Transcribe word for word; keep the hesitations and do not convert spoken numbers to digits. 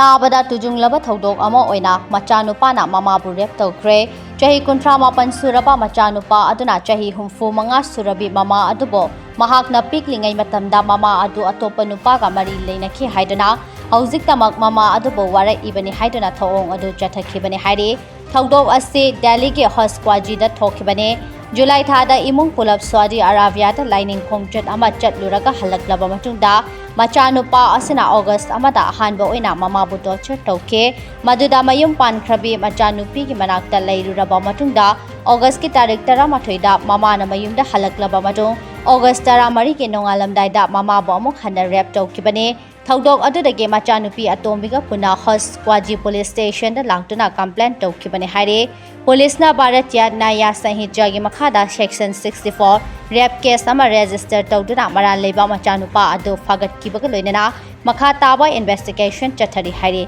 ꯇꯥꯕꯗ ꯇꯨꯖꯨꯡꯂꯕ ꯊꯧꯗꯣꯛ ꯑꯃ ꯑꯣꯏꯅ ꯃꯆꯥꯅꯨꯄꯥꯅ ꯃꯃꯥꯕꯨ ꯔꯦꯞ ꯇꯧꯈ꯭ꯔꯦ꯫ ꯆꯍꯤ ꯀꯨꯟꯊ꯭ꯔꯥ ꯃꯥꯄꯟ ꯁꯨꯔꯕ ꯃꯆꯥꯅꯨꯄꯥ ꯑꯗꯨꯅ ꯆꯍꯤ ꯍꯨꯝꯐꯨ ꯃꯉꯥ ꯁꯨꯔꯕꯤ ꯃꯃꯥ ꯑꯗꯨꯕꯨ ꯃꯍꯥꯛꯅ ꯄꯤꯛꯂꯤꯉꯩ ꯃꯇꯝꯗ ꯃꯃꯥ ꯑꯗꯨ ꯑꯇꯣꯞꯄ ꯅꯨꯄꯥꯒ ꯃꯔꯤ ꯂꯩꯅꯈꯤ ꯍꯥꯏꯗꯨꯅ ꯍꯧꯖꯤꯛꯇꯃꯛ ꯃꯃꯥ ꯑꯗꯨꯕꯨ ꯋꯥꯔꯛꯏꯕꯅꯤ ꯍꯥꯏꯗꯨꯅ ꯊꯧꯑꯣꯡ ꯑꯗꯨ ꯆꯠꯊꯈꯤꯕꯅꯤ ꯍꯥꯏꯔꯤ꯫ ꯊꯧꯗꯣꯛ ꯑꯁꯤ ꯗꯦꯜꯂꯤꯒꯤ ꯍꯖ ꯀ꯭ꯋꯥꯖꯤꯗ ꯊꯣꯛꯈꯤꯕꯅꯤ꯫ ꯖꯨꯂꯥꯏ ꯊꯥꯗ ꯏꯃꯨꯡ ꯄꯨꯂꯞ ꯁꯥꯎꯗꯤ ꯑꯔꯥꯕꯤꯌꯥꯗ ꯂꯥꯏꯅꯤꯡ ꯈꯣꯡꯆꯠ ꯑꯃ ꯆꯠꯂꯨꯔꯒ ꯍꯜꯂꯛꯂꯕ ꯃꯇꯨꯡꯗ ꯃꯆꯥꯅꯨꯄꯥ ꯑꯁꯤꯅ ꯑꯣꯒꯁ ꯑꯃꯗ ꯑꯍꯥꯟꯕ ꯑꯣꯏꯅ ꯃꯃꯥꯕꯨ ꯇꯣꯔꯆꯔ ꯇꯧꯈꯤ꯫ ꯃꯗꯨꯗ ꯃꯌꯨꯝ ꯄꯥꯟꯈ꯭ꯔꯕꯤ ꯃꯆꯥꯅꯨꯄꯤꯒꯤ ꯃꯅꯥꯛꯇ ꯂꯩꯔꯨꯔꯕ ꯃꯇꯨꯡꯗ ꯑꯣꯒꯁꯀꯤ ꯇꯥꯔꯤꯛ ꯇꯔꯥꯃꯥꯊꯣꯏꯗ ꯃꯃꯥꯅ ꯃꯌꯨꯝꯗ ꯍꯜꯂꯛꯂꯕ ꯃꯇꯨꯡ ꯑꯣꯒꯁ ꯇꯔꯥꯃꯔꯤꯒꯤ ꯅꯣꯡꯉꯥꯜꯂꯝꯗꯥꯏꯗ ꯃꯃꯥꯕꯨ ꯑꯃꯨꯛ ꯍꯟꯅ ꯔꯦꯞ ꯇꯧꯈꯤꯕꯅꯤ꯫ ꯊꯧꯗꯣꯛ ꯑꯗꯨꯗꯒꯤ ꯃꯆꯥꯅꯨꯄꯤ ꯑꯇꯣꯝꯕꯤꯒ ꯄꯨꯟꯅ ꯍꯖ ꯀ꯭ꯋꯥꯖꯤ ꯄꯨꯂꯤꯁ ꯁ꯭ꯇꯦꯁꯟꯗ ꯂꯥꯛꯇꯨꯅ ꯀꯝꯄ꯭ꯂꯦꯟ ꯇꯧꯈꯤꯕꯅꯤ ꯍꯥꯏꯔꯤ꯫ ꯄꯨꯂꯤꯁꯅ ꯚꯥꯔꯇꯤꯌꯥ ꯅ꯭ꯌꯥꯌ ꯁꯪꯍꯤꯇꯥꯒꯤ ꯃꯈꯥꯗ section sixty four rape case ꯑꯃ ꯔꯦꯖꯤꯁꯇꯔ ꯇꯧꯗꯨꯅ ꯃꯔꯥꯜ ꯂꯩꯕ ꯃꯆꯥꯅꯨꯄꯥ ꯑꯗꯨ ꯐꯥꯒꯠꯈꯤꯕꯒ ꯂꯣꯏꯅꯅ ꯃꯈꯥ ꯇꯥꯕ ꯏꯟꯚꯦꯁꯇꯤꯒꯦꯁꯟ ꯆꯠꯊꯔꯤ ꯍꯥꯏꯔꯤ꯫